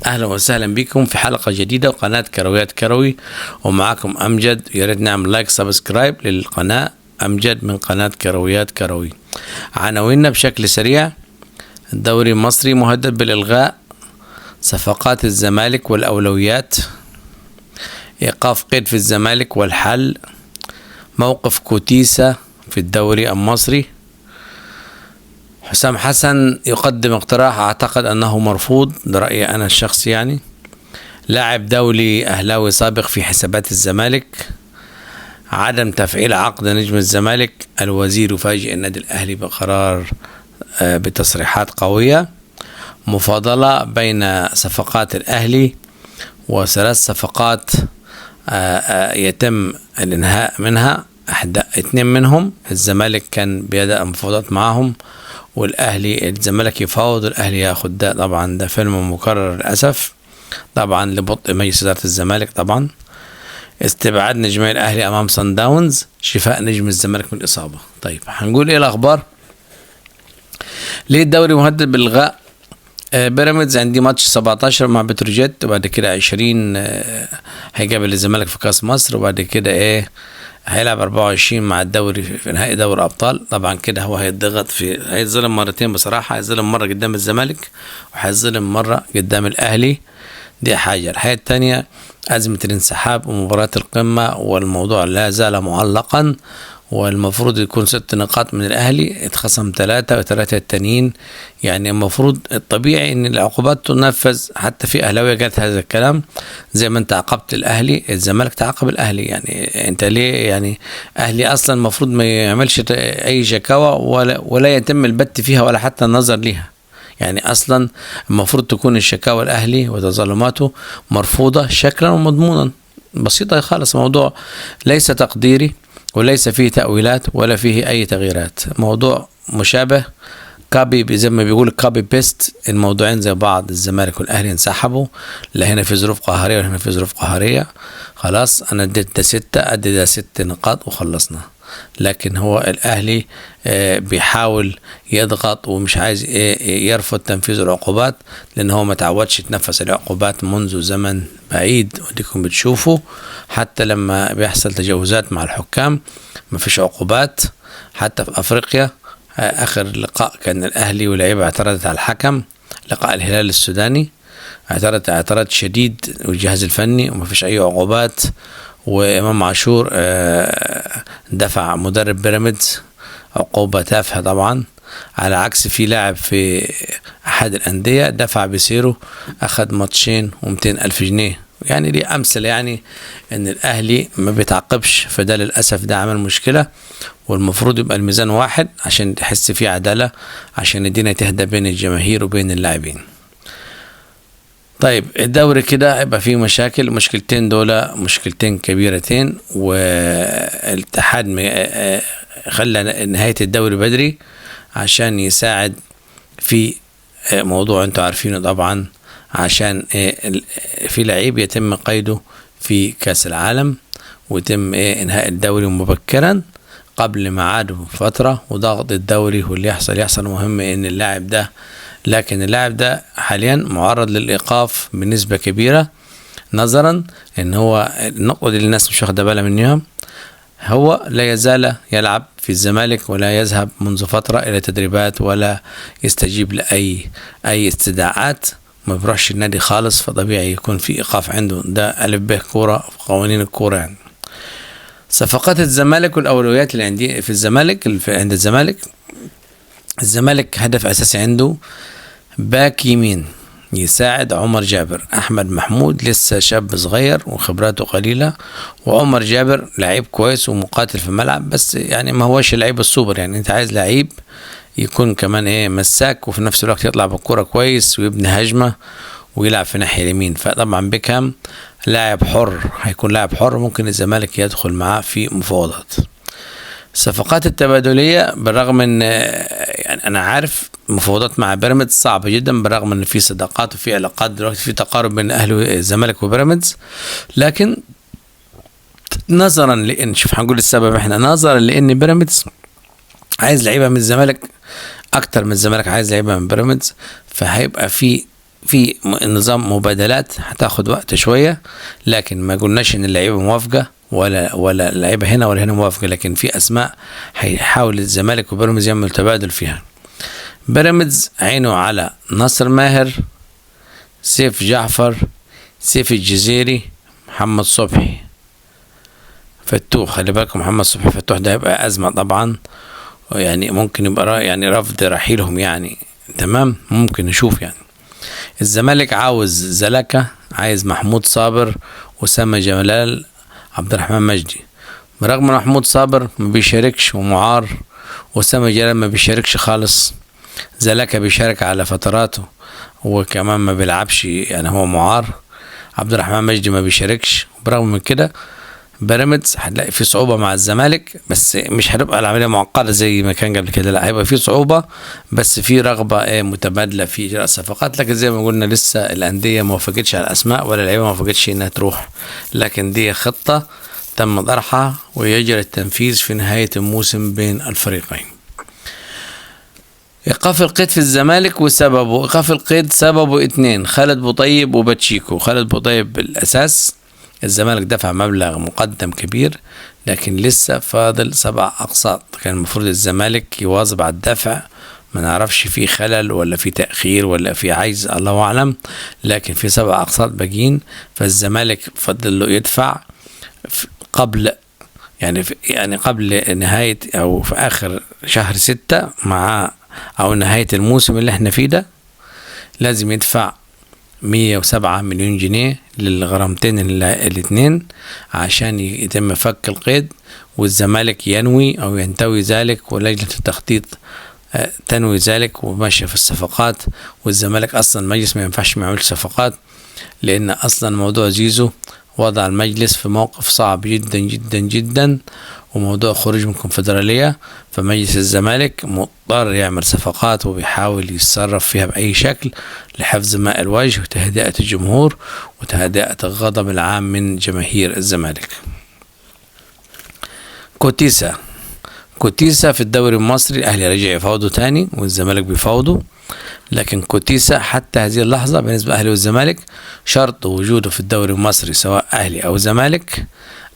اهلا وسهلا بكم في حلقة جديدة وقناة كرويات كروي، ومعاكم امجد. يا ريت نعمل like subscribe للقناة. امجد من قناة كرويات كروي. عناويننا بشكل سريع: الدوري المصري مهدد بالالغاء، صفقات الزمالك والاولويات، ايقاف قيد في الزمالك والحل، موقف كوتيسا في الدوري المصري، حسام حسن يقدم اقتراح اعتقد انه مرفوض، ده رأيي انا الشخصي يعني، لاعب دولي اهلاوي سابق في حسابات الزمالك، عدم تفعيل عقد نجم الزمالك، الوزير يفاجئ النادي الاهلي بقرار بتصريحات قوية، مفاضلة بين صفقات الاهلي وثلاث صفقات يتم الانهاء منها، اثنين منهم الزمالك كان بيدأ مفاوضات معهم، والاهلي الزمالك يفاوض الاهلي ياخد ده، طبعا ده فيلم مكرر للاسف، طبعا لبطء مجلس ادارة الزمالك. طبعا استبعاد نجمي الاهلي امام صن داونز، شفاء نجم الزمالك من الاصابة. طيب هنقول ايه الاخبار؟ ليه الدوري مهدد بالالغاء؟ بيراميدز عندي ماتش 17 مع بتروجيت، وبعد كده 20 هيقابل الزمالك في كاس مصر، وبعد كده ايه هيلعب 24 مع الدوري في نهائي دوري ابطال. طبعا كده هو هيتضغط في، هيتظلم مرتين بصراحة، هيتظلم مرة قدام الزمالك وهيتظلم مرة قدام الاهلي، دي حاجة. الحاجة الثانية ازمة الانسحاب ومباراة القمه، والموضوع لا زال معلقا، والمفروض يكون 6 نقاط من الاهلي، اتخصم 3 و3 التانيين، يعني المفروض الطبيعي ان العقوبات تنفذ. حتى في اهلاويه قالت هذا الكلام، زي ما انت عاقبت الاهلي الزمالك تعاقب الاهلي، يعني انت ليه يعني اهلي اصلا المفروض ما يعملش اي شكاوى ولا يتم البت فيها ولا حتى النظر ليها، يعني اصلا المفروض تكون الشكاوى الاهلي وتظلماته مرفوضة شكلا ومضمونا. بسيطة خالص، الموضوع ليس تقديري وليس فيه تأويلات ولا فيه أي تغييرات، موضوع مشابه copy زي ما بيقول copy paste، الموضوعين زي بعض. الزمالك والأهلي انسحبوا، لا هنا في ظروف قهرية ولا هنا في ظروف قهرية، خلاص أنا اديت ده 6 أدي ده 6 نقاط وخلصنا. لكن هو الأهلي بيحاول يضغط ومش عايز يرفض تنفيذ العقوبات، لأن هو ما تعودش يتنفس العقوبات منذ زمن بعيد، وديكم بتشوفوا حتى لما بيحصل تجاوزات مع الحكام ما فيش عقوبات. حتى في أفريقيا آخر لقاء كان الأهلي واللعيبة اعترضت على الحكم، لقاء الهلال السوداني اعترض اعتراض شديد والجهاز الفني وما فيش أي عقوبات. وإمام عاشور دفع مدرب بيراميدز عقوبة تافهة طبعا، على عكس في لاعب في أحد الأندية دفع بسيره أخذ ماتشين و200,000 جنيه. يعني دي أمثلة يعني إن الأهلي ما بيتعاقبش، فده للأسف ده عمل مشكلة، والمفروض يبقى الميزان واحد عشان تحس فيه عدالة، عشان الدنيا تهدى بين الجماهير وبين اللاعبين. طيب الدوري كده هيبقى فيه مشاكل، مشكلتين دول مشكلتين كبيرتين، والاتحاد خلى نهاية الدوري بدري عشان يساعد في موضوع انتوا عارفينه طبعا، عشان في لعيب يتم قيده في كأس العالم ويتم انهاء الدوري مبكرا قبل ميعاده بفترة، وضغط الدوري واللي يحصل يحصل. مهم ان اللاعب ده، لكن اللاعب ده حاليا معرض للإيقاف بنسبة كبيرة، نظرا ان هو النقطة دي اللي الناس مش واخدة بالها منها، هو لا يزال يلعب في الزمالك ولا يذهب منذ فترة إلى تدريبات ولا يستجيب لأي استدعاءات، ما بيروحش النادي خالص، فطبيعي يكون في إيقاف عنده. ده ألف به كورة في قوانين الكورة يعني. صفقات الزمالك والأولويات اللي عندي في الزمالك، عند الزمالك، الزمالك هدف أساسي عنده باك يمين يساعد عمر جابر. أحمد محمود لسه شاب صغير وخبراته قليلة، وعمر جابر لعيب كويس ومقاتل في الملعب، بس يعني ما هوش اللعيب السوبر، يعني انت عايز لعيب يكون كمان ايه مساك وفي نفس الوقت يطلع بالكرة كويس ويبني هجمة ويلعب في ناحية اليمين. فطبعا بيكهام لاعب حر، هيكون لاعب حر ممكن الزمالك يدخل معاه في مفاوضات. الصفقات التبادلية، بالرغم ان يعني انا عارف مفاوضات مع بيراميدز صعبة جدا، بالرغم ان في صداقات وفي علاقات دلوقتي، في تقارب بين اهلي الزمالك وبيراميدز، لكن نظرا لان شوف هنقول السبب احنا، نظرا لان بيراميدز عايز لعيبة من الزمالك اكتر من الزمالك عايز لعيبة من بيراميدز، فهيبقى في في نظام مبادلات هتاخد وقت شوية، لكن ما قلناش ان اللعيبة موافقة ولا اللعيبة هنا ولا هنا موافقة، لكن في اسماء هيحاول الزمالك وبيراميدز يعمل تبادل فيها. بيراميدز عينه على نصر ماهر، سيف جعفر، سيف الجزيري، محمد صبحي فتوح. خلي بالكم محمد صبحي فتوح ده هيبقى أزمة طبعا، يعني ممكن يبقى يعني رفض رحيلهم يعني، تمام، ممكن نشوف يعني. الزمالك عاوز زلكة، عايز محمود صابر، أسامة جلال، عبد الرحمن مجدي. برغم ان محمود صابر ما بيشاركش ومعار، وأسامة جلال ما بيشاركش خالص، زلكة بيشارك على فتراته وكمان ما بيلعبش يعني هو معار، عبد الرحمن مجدي ما بيشاركش. وبرغم من كده بيراميدز هتلاقي في صعوبة مع الزمالك، بس مش هتبقى العملية معقدة زي ما كان قبل كده، لا هيبقى في صعوبة بس في رغبة متبادلة في إجراء الصفقات. لكن زي ما قلنا لسه الأندية ما وافقتش على الأسماء ولا اللعيبة ما وافقتش إنها تروح، لكن دي خطة تم طرحها ويجري التنفيذ في نهاية الموسم بين الفريقين. إيقاف القيد في الزمالك وسببه، إيقاف القيد سببه 2، خالد بوطيب وباتشيكو. خالد بوطيب بالأساس الزمالك دفع مبلغ مقدم كبير، لكن لسه فاضل 7 أقساط، كان المفروض الزمالك يواظب على الدفع، ما نعرفش في خلل ولا في تأخير ولا في عجز الله أعلم، لكن في 7 أقساط باقيين، فالزمالك فضل له يدفع قبل يعني قبل نهاية أو في آخر شهر 6 مع أو نهاية الموسم اللي احنا فيه ده، لازم يدفع 107 مليون جنيه للغرامتين الاثنين عشان يتم فك القيد. والزمالك ينوي أو ينتوي ذلك، ولجنة التخطيط تنوي ذلك وماشية في الصفقات. والزمالك أصلا مجلس ما ينفعش ما يعملش صفقات، لأن أصلا موضوع زيزو وضع المجلس في موقف صعب جدا جدا جدا، وموضوع خروج من الكونفدرالية، فمجلس الزمالك مضطر يعمل صفقات وبيحاول يتصرف فيها بأي شكل لحفظ ماء الوجه وتهدئة الجمهور وتهدئة الغضب العام من جماهير الزمالك. كوتيسا في الدوري المصري الأهلي رجع يفاوضه تاني والزمالك بيفاوضه، لكن كوتيسا حتى هذه اللحظة بالنسبة لأهلي والزمالك شرط وجوده في الدوري المصري سواء أهلي أو زمالك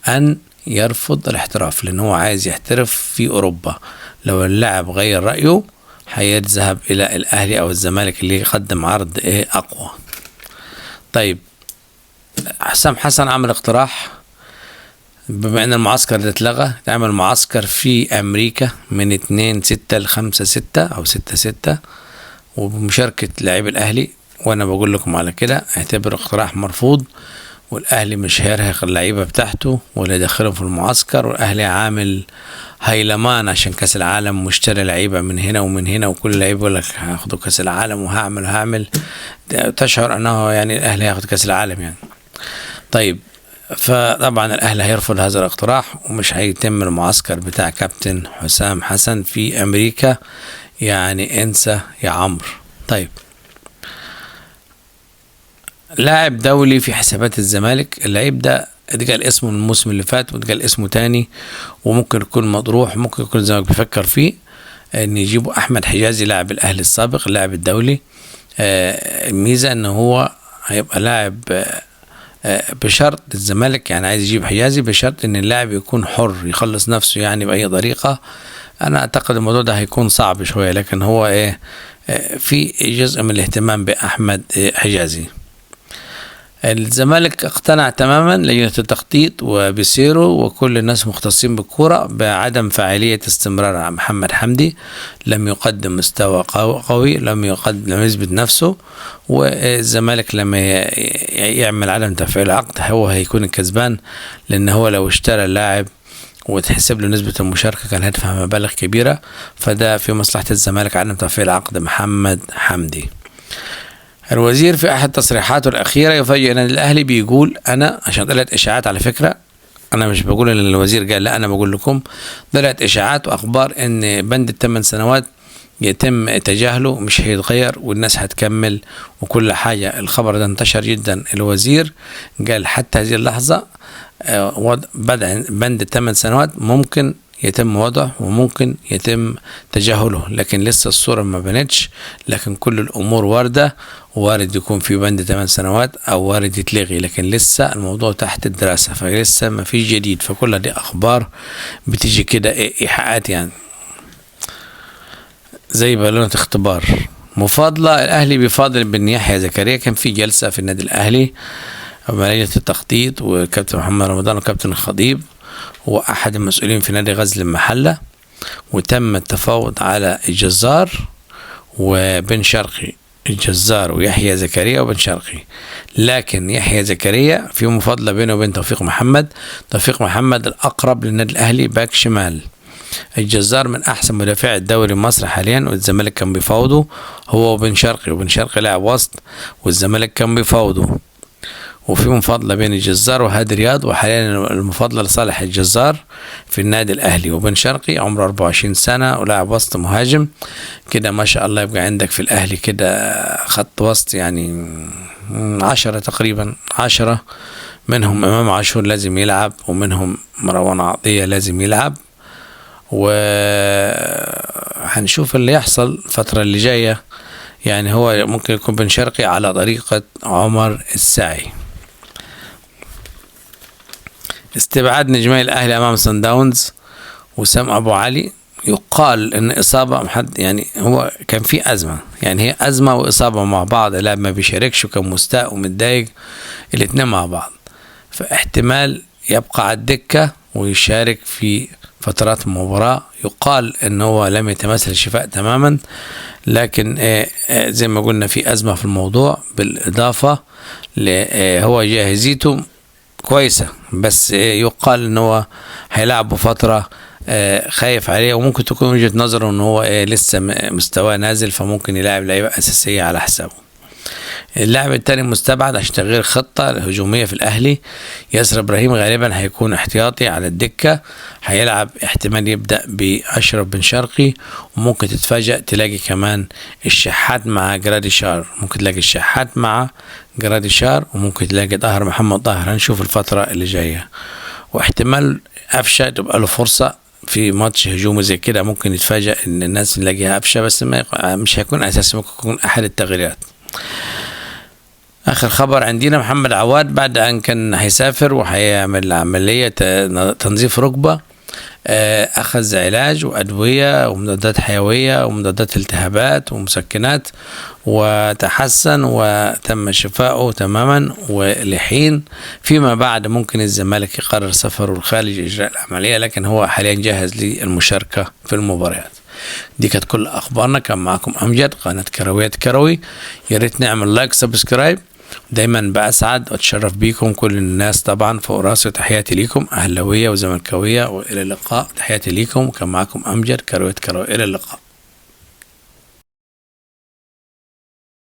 أن يرفض الاحتراف، لأن هو عايز يحترف في أوروبا. لو اللاعب غير رأيه هيذهب إلى الأهلي أو الزمالك اللي يقدم عرض أقوى. طيب حسام حسن عمل اقتراح، بما أن المعسكر ده اتلغى تعمل معسكر في أمريكا من 2/6 ل 5/6 أو 6/6 وبمشاركة لاعبي الأهلي. وأنا بقول لكم على كده اعتبر اقتراح مرفوض، والأهلي مش هيرهق اللعيبة بتاعته ولا يدخلهم في المعسكر، والأهلي عامل هيلمان عشان كأس العالم، مشتري لعيبة من هنا ومن هنا، وكل لعيب يقول لك هاخدوا كأس العالم وهعمل وهعمل، تشعر أنه يعني الأهلي هياخد كأس العالم يعني. طيب فطبعا الأهلي هيرفض هذا الاقتراح ومش هيتم المعسكر بتاع كابتن حسام حسن في أمريكا، يعني انسى يا عمرو. طيب لاعب دولي في حسابات الزمالك، اللعيب ده اتقال اسمه الموسم اللي فات واتقال اسمه تاني، وممكن يكون مطروح، ممكن يكون الزمالك بيفكر فيه ان يجيبوا احمد حجازي لاعب الاهلي السابق اللاعب الدولي. الميزه ان هو هيبقى لاعب بشرط الزمالك يعني عايز يجيب حجازي بشرط ان اللاعب يكون حر يخلص نفسه يعني باي طريقه. انا اعتقد الموضوع ده هيكون صعب شويه، لكن هو ايه في جزء من الاهتمام باحمد حجازي. الزمالك اقتنع تماما لجنة التخطيط وبسيرو وكل الناس مختصين بالكرة بعدم فاعلية استمرار محمد حمدي، لم يقدم مستوى قوي، لم يثبت نفسه، والزمالك لما يعمل عدم تفعيل عقد هو هيكون الكسبان، لأن هو لو اشترى اللاعب وتحسب له نسبة المشاركة كان هيدفع مبالغ كبيرة، فده في مصلحة الزمالك عدم تفعيل عقد محمد حمدي. الوزير في أحد تصريحاته الأخيرة يفاجئ أن الأهلي بيقول أنا، عشان طلعت إشاعات على فكرة، أنا مش بقول إن الوزير قال، لا أنا بقول لكم طلعت إشاعات وأخبار إن بند 8 سنوات يتم تجاهله مش هيتغير والناس هتكمل وكل حاجة. الخبر ده انتشر جدا. الوزير قال حتى هذه اللحظة بند 8 سنوات ممكن يتم وضعه وممكن يتم تجاهله، لكن لسه الصورة ما بنتش، لكن كل الأمور واردة، وارد يكون في بند 8 سنوات او وارد يتلغي، لكن لسه الموضوع تحت الدراسة، فلسه ما فيش جديد. فكل دي اخبار بتيجي كده ايحاءات يعني زي بالونة اختبار. مفاضلة الاهلي بيفاضل بن يحيى زكريا، كان في جلسة في النادي الاهلي لجنة التخطيط وكابتن محمد رمضان وكابتن الخطيب واحد المسؤولين في نادي غزل المحلة، وتم التفاوض على الجزار وبن شرقي، الجزار ويحيى زكريا وبن شرقي. لكن يحيى زكريا في مفاضلة بينه وبين توفيق محمد، توفيق محمد الأقرب للنادي الأهلي باك شمال. الجزار من أحسن مدافع الدوري المصري حاليا، والزمالك كان بيفاوضه هو وبن شرقي، وبن شرقي لاعب وسط والزمالك كان بيفاوضه. وفي مفاضلة بين الجزار وهادي رياض، وحاليا المفاضلة لصالح الجزار في النادي الأهلي. وبن شرقي عمره 24 سنة ولاعب وسط مهاجم كده ما شاء الله، يبقى عندك في الأهلي كده خط وسط يعني 10 تقريبا، 10 منهم إمام عاشور لازم يلعب، ومنهم مروان عطية لازم يلعب. وهنشوف اللي يحصل الفترة اللي جاية. يعني هو ممكن يكون بن شرقي على طريقة عمر الساعي. استبعاد نجمي الأهلي أمام سان داونز وسام أبو علي، يقال إن إصابة حد، يعني هو كان في أزمة، يعني هي أزمة وإصابة مع بعض، اللاعب ما بيشاركش وكان مستاء ومتضايق الاتنين مع بعض، فاحتمال يبقى على الدكة ويشارك في فترات المباراة. يقال إن هو لم يتمثل الشفاء تماما، لكن زي ما قلنا في أزمة في الموضوع، بالإضافة هو جاهزيته كويسة، بس يقال ان هو هيلعبه فترة خايف عليه، وممكن تكون وجهة نظره ان هو لسه مستواه نازل، فممكن يلعب لعيبة أساسية على حسابه. اللاعب الثاني مستبعد عشان تغيير خطة الهجومية في الأهلي، ياسر إبراهيم غالبا هيكون احتياطي على الدكة، هيلعب احتمال يبدأ بأشرف بن شرقي، وممكن تتفاجأ تلاقي كمان الشحات مع جراديشار، ممكن تلاقي الشحات مع جراديشار، وممكن تلاقي طاهر محمد طاهر. هنشوف الفترة اللي جاية. واحتمال قفشة تبقى له فرصة في ماتش هجومي زي كده، ممكن يتفاجأ ان الناس نلاقيها قفشة، بس مش هيكون اساسي، ممكن يكون احد التغييرات. اخر خبر عندنا محمد عواد بعد ان كان هيسافر وهيعمل عملية تنظيف ركبة، اخذ علاج وادوية ومضادات حيوية ومضادات التهابات ومسكنات، وتحسن وتم شفاؤه تماما. ولحين فيما بعد ممكن الزمالك يقرر سفره الخارج اجراء العملية، لكن هو حاليا جاهز للمشاركة في المباريات. دي كانت كل اخبارنا. كان معكم امجد، قناة كرويات كروي. يا ريت نعمل like subscribe. دايما بأسعد واتشرف بيكم كل الناس طبعا فوق راسي. تحياتي ليكم اهلاويه وزملكاويه، والى اللقاء. تحياتي ليكم، وكان معكم امجد كرويات كروي. الى اللقاء.